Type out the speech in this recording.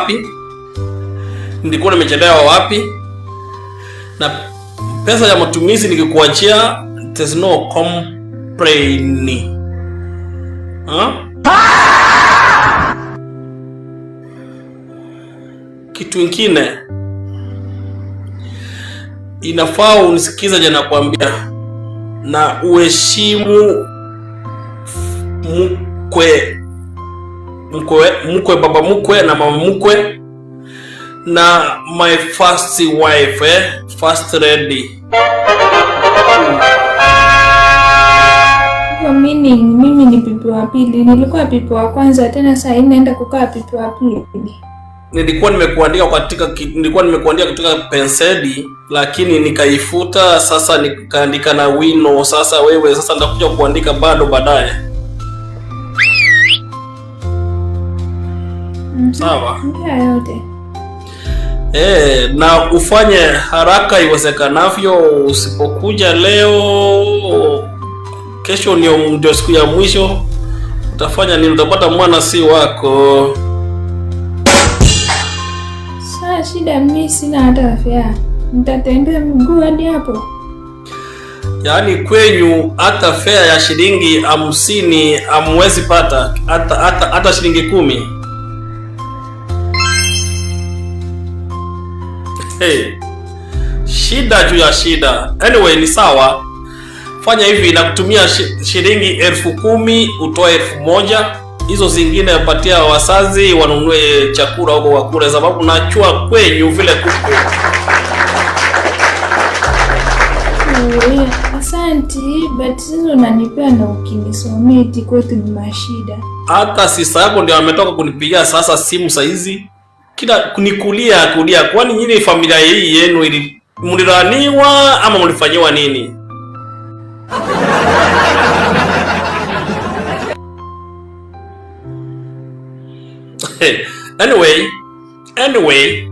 Wapi? Nilikuwa nimechelewa wapi? Na pesa ya matumizi nikikuachia, there's no complain. Huh? Kitu ingine inafaa unisikize je, nakwambia, na uheshimu mkwe mkwe mkwe, baba mkwe na mama mkwe na my first wife, eh? First lady. Kwa meaning mimi ni bibi wa pili, nilikuwa bibi wa kwanza, tena saa hii naenda kukaa bibi wa pili. Nilikuwa nimekuandika katika penseli lakini nikaifuta, sasa nikaandika na wino. Sasa wewe sasa nitakuja kuandika bado baadaye. Sawa. Ongea yote. Eh, na ufanye haraka iwezekanavyo. Usipokuja leo, kesho ndio siku ya mwisho. Utafanya nini? Utapata mwana si wako. Saa shida mimi sina hata afya. Nitatembea miguu hadi hapo. Yaani kwenyu hata fare ya shilingi 50 hamwezi pata, hata shilingi 10. Hey, shida juu ya shida. Anyway, ni sawa. Fanya hivi, nakutumia shilingi 10,000, utoe 1,000, hizo zingine patia wazazi wanunue chakula huko wakule, sababu najua kwenyu vile kuko. Oh, asante, but sasa unanipea na ukinisomea eti kwetu ni mashida. Hata sister yako ndio ametoka kunipigia sasa simu saizi, kila nikulia kulia. Kwani nyinyi familia hii yenu ili mlilaniwa ama mlifanyiwa nini? Anyway, anyway,